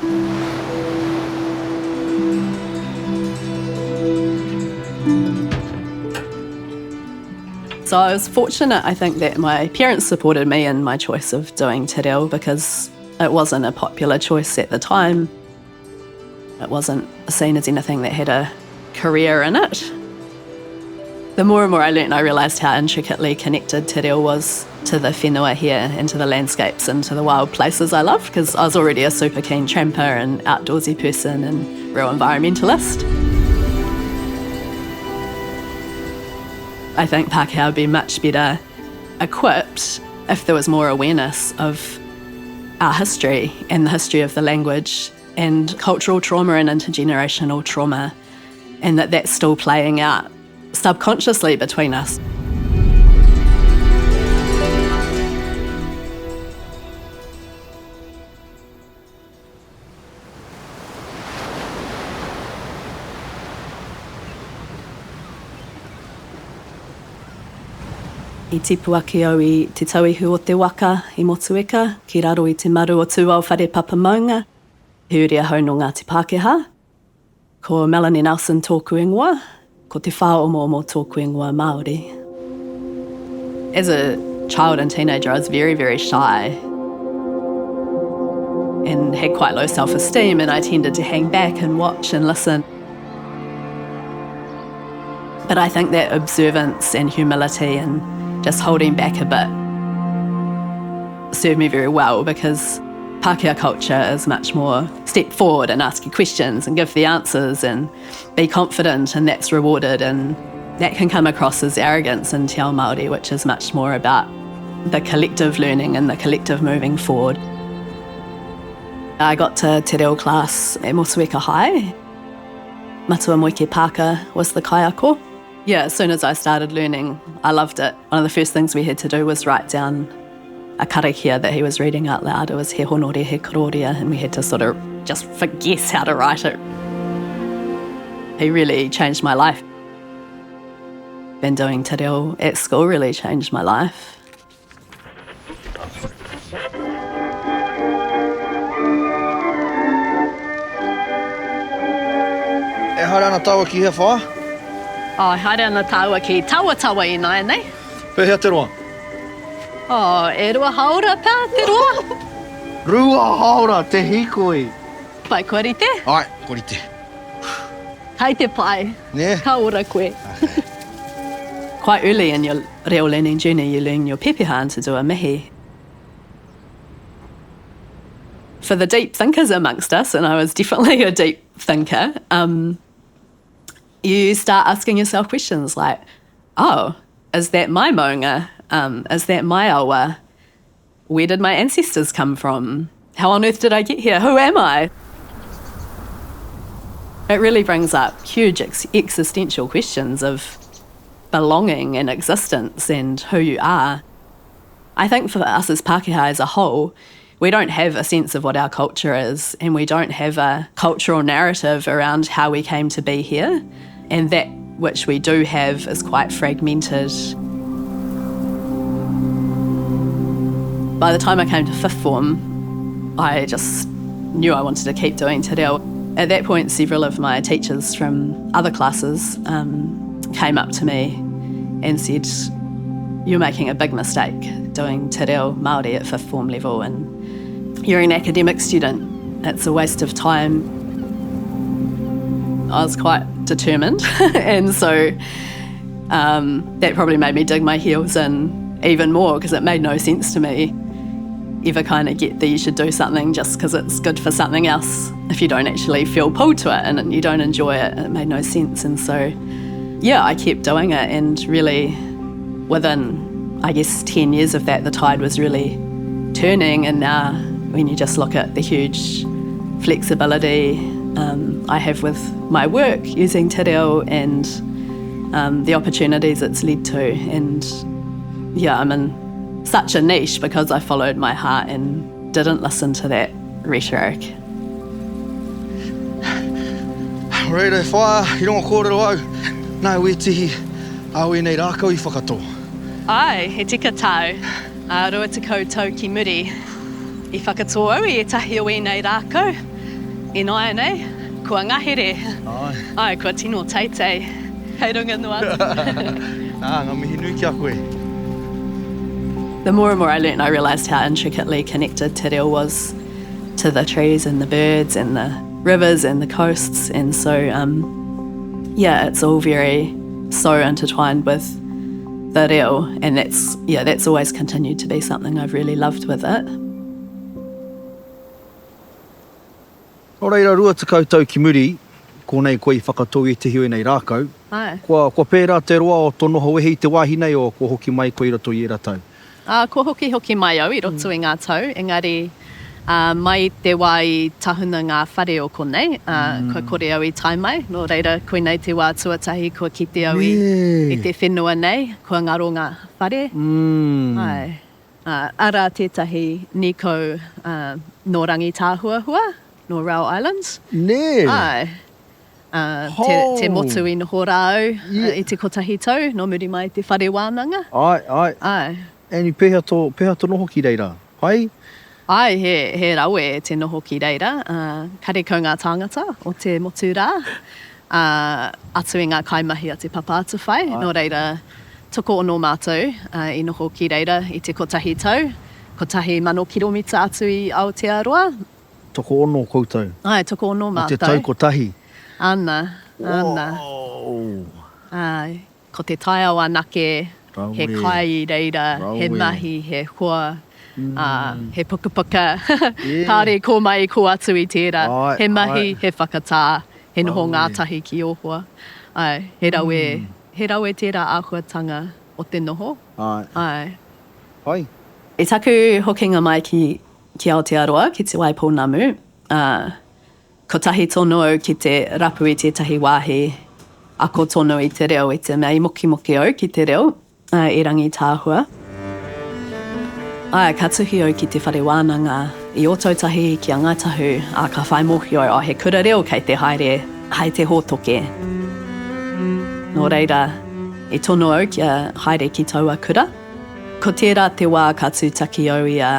So I was fortunate, I think, that my parents supported me in my choice of doing te reo because it wasn't a popular choice at the time. It wasn't seen as anything that had a career in it. The more and more I learnt, I realised how intricately connected te reo was to the whenua here and to the landscapes and to the wild places I loved because I was already a super keen tramper and outdoorsy person and real environmentalist. I think Pākehā would be much better equipped if there was more awareness of our history and the history of the language and cultural trauma and intergenerational trauma and that that's still playing out subconsciously between us. I tipu ake au i Te Tauihu o te Waka i Motueka, ki raro i te maru o Tūao Wharepapa Maunga, he uri ahau nō Ngāti Pākehā. Ko Melanie Nelson tōku ingoa, ko Te Whāomoomo tōku ingoa Māori. As a child and teenager I was very, very shy and had quite low self-esteem and I tended to hang back and watch and listen. But I think that observance and humility and just holding back a bit served me very well because Pākehā culture is much more step forward and ask you questions and give the answers and be confident and that's rewarded and that can come across as arrogance in Te Ao Māori, which is much more about the collective learning and the collective moving forward. I got to te reo class at Motueka High. Matua Moeke Parker was the kaiako. Yeah, as soon as I started learning, I loved it. One of the first things we had to do was write down a karakia that he was reading out loud. It was he honore, he kororia, and we had to sort of just guess how to write it. He really changed my life. Been doing te reo at school really changed my life. E haere ana tāua ki hea whā? Oh, e haere ana tāua ki Tawatawa ināianei. Pēhea te roa? Oh, e rua hāora pea te roa. Rua hāora te hīkoi! Pai, kua rite? Āe, kua rite. Kai te pai. Nē? Ka ora koe. Okay. Quite early in your reo learning journey you learn your pepeha and to do a mihi. For the deep thinkers amongst us, and I was definitely a deep thinker, um, you start asking yourself questions like, oh, is that my maunga? Um, is that my awa? Where did my ancestors come from? How on earth did I get here? Who am I? It really brings up huge ex existential questions of belonging and existence and who you are. I think for us as Pākehā as a whole, we don't have a sense of what our culture is and we don't have a cultural narrative around how we came to be here. And that which we do have is quite fragmented. By the time I came to fifth form, I just knew I wanted to keep doing te reo. At that point, several of my teachers from other classes um, came up to me and said, you're making a big mistake doing te reo Māori at fifth form level and you're an academic student. It's a waste of time. I was quite determined and so um, that probably made me dig my heels in even more because it made no sense to me ever kind of get that you should do something just because it's good for something else if you don't actually feel pulled to it and you don't enjoy it. It made no sense. And so, yeah, I kept doing it and really within, I guess, 10 years of that, the tide was really turning. And now when you just look at the huge flexibility um, I have with my work using te reo and um, the opportunities it's led to. And yeah, I'm in such a niche because I followed my heart and didn't listen to that rhetoric. Reira e whaia, i rongo kōrero au, nā wētihi a wēnei rākau i whakatō. Āe, he tika tāu. Ā, 20 tau ki muri, i whakatō au i ētahi o ēnei rākau. Ināianei, kua ngahere. Āe. Āe, kua tino teitei. Kei runga noa atu. Nā, ngā mihi nui ki a koe. The more and more I learnt, I realised how intricately connected te reo was to the trees and the birds and the rivers and the coasts and so um, yeah, it's all very so intertwined with the reo and that's yeah, that's always continued to be something I've really loved with it. Nō reira, 20 tau ki muri, konei koe i whakatau i ētehi o ēnei rākau. Āe. Kua, kua pērā te roa o tō noho wehe i te wāhi nei, o kua hoki mai koe i roto i ērā tau? Ā, kua hokihoki mai au i roto i ngā tau, engari, ā, mai i te wā i tahuna ngā whare o konei, ā, kua kore au i tae mai, nō reira, koinei te wā tuatahi kua kite au i, i te whenua nei, kua ngaro ngā whare. Āe. Ā, arā tētahi nīkau, ā, nō Rangitāhuahua, nō Raoul Islands. Nē! Āe. Ā, te, te motu i noho rā au i te kotahi tau, nō muri mai i te whare wānanga. Āe, āe. Āe. And i pēhea tō, pēhea tō noho ki reira? Pai? Āe, he, he rawe te noho ki reira. Ā, karekau ngā tāngata o te motu rā. Ā, atu i ngā kaimahi a Te Papa Atawhai, nō reira, tokoono mātou i noho ki reira i te kotahi tau, 1,000 kiromita atu i Aotearoa. Tokoono koutou? Āe, tokoono mātou. Mō te tau kotahi? Ana, ana. Whoa! Āe. Ko te taiao anake, he kai i reira, he mahi, he hoa, ā, he pukapuka. Kāore i kō mai, i kō atu i tērā. He mahi, he whakatā, he noho ngātahi ki ō hoa. Āe, he rawe, he rawe tērā āhuatanga o te noho. Āe. Pai. I taku hokinga mai ki, ki Aotearoa, ki Te Waipounamu, ā, Kotahi tonu au ki te rapu i tētahi wāhi ako tonu i te reo i te mea i mokimoki au ki te reo i Rangitāhua. Āe, ka tuhi au ki te whare wānanga i Ōtautahi ki a Ngāi Tahu, ā, ka whai mōhio au, oh, he kura reo kei te haere hei te hōtoke. Nō reira, i tono au kia haere ki taua kura. Ko tērā te wā ka tūtaki au i a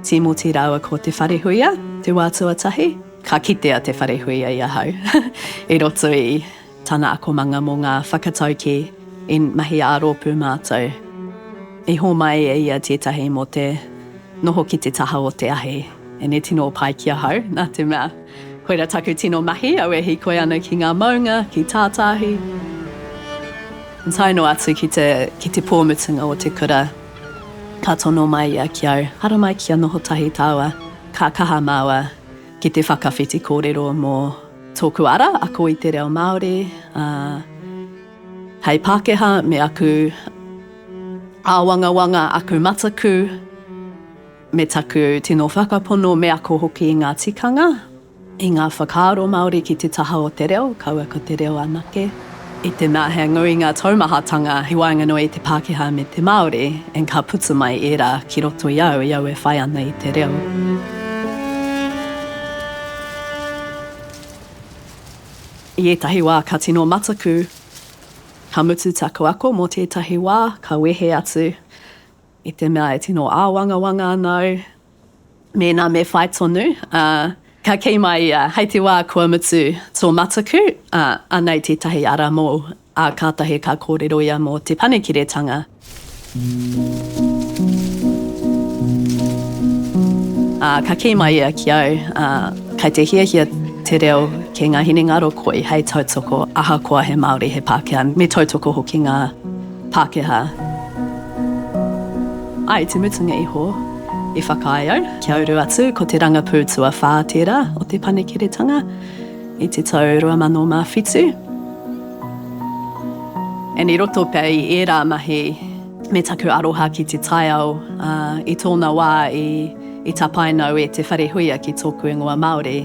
Tīmoti rāua ko Te Wharehuia, te wā tuatahi. Ka kitea Te Wharehuia i ahau i roto i tana akomanga mō ngā whakataukī i mahi ā-rōpū mātou. I hōmai e ia tētahi mō te noho ki te taha o te ahi, and e tino pai ki ahau, nā te mea koira taku tino mahi, au e hīkoi ana ki ngā maunga, ki tātāhi. Tae noa atu ki te, ki te pō mutunga o te kura, ka tono mai ia ki au, haramai kia noho tahi tāua, ka kaha māua ki te whakawhiti kōrero mō tōku ara ako i te reo Māori, ā, hei Pākehā me aku āwangawanga, aku mataku, me taku tino whakapono me ako hoki i ngā tikanga. I ngā whakaaro Māori ki te taha o te reo, kaua ko te reo anake. I te mea he nui ngā taumahatanga i waenganui i te Pākehā me te Māori, and ka puta mai ērā ki roto i au i au e whai ana i te reo. I ētahi wā ka tino mataku, ka mutu taku ako mō tētahi wā, ka wehe atu i te mea e tino āwangawanga ana au, Mēnā me whai tonu, ā, ka kī mai ia, hei te wā kua mutu tō mataku, ā, anei tētahi ara mōu, ā, kātahi ka kōrero ia mō te panekiretanga. Ā, ka kī mai ia ki au, ā, kei te hiahia te reo ki ngā hinengaro koi hei tautoko ahakoa he Māori, he Pākehā, me tautoko hoki ngā Pākehā. Ā, i te mutunga iho, i whakaae au kia uru atu ko te rangapū tuawhā tērā o te Panekiretanga i te tau 2007. And i roto pea i ērā mahi me taku aroha ki te taiao, ā, i tōna wā i, i tapaina au e Te Wharehuia ki tōku ingoa Māori,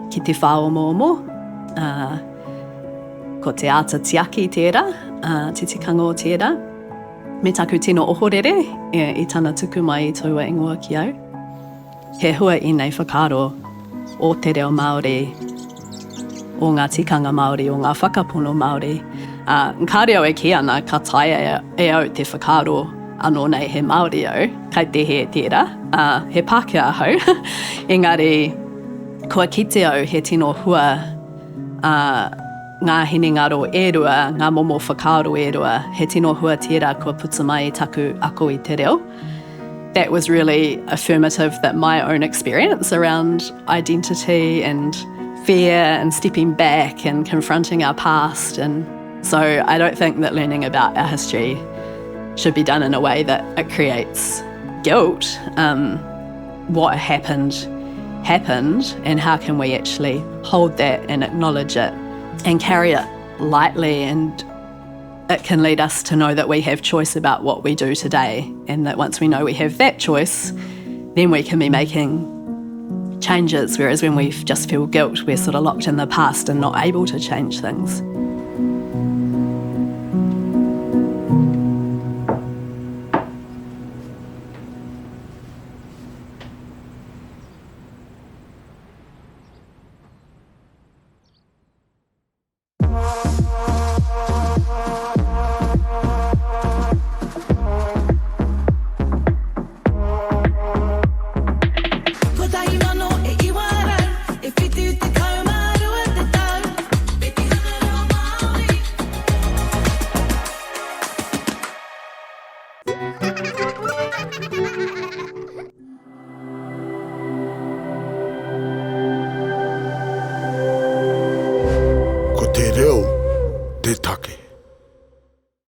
ki Te Whāomoomo, ā, ko te āta tiaki tērā, ā, te tikanga o tērā. Me taku tino ohorere i tana tuku mai i taua ingoa ki au. He hua ēnei whakaaro o te reo Māori, o ngā tikanga Māori, o ngā whakapono Māori. Ā, kāre au e kī ana ka taea e au te whakaaro anō nei he Māori au, kai te hē tērā, ā, he Pākehā ahau, engari. Kua kite au he tino hua ā ngā hinengaro e rua, ngā momo whakaaro e rua, he tino hua tērā kua puta mai i taku ako i te reo. That was really affirmative that my own experience around identity and fear and stepping back and confronting our past and so I don't think that learning about our history should be done in a way that it creates guilt. Um, what happened happened and how can we actually hold that and acknowledge it and carry it lightly and it can lead us to know that we have choice about what we do today and that once we know we have that choice, then we can be making changes. Whereas when we just feel guilt, we're sort of locked in the past and not able to change things.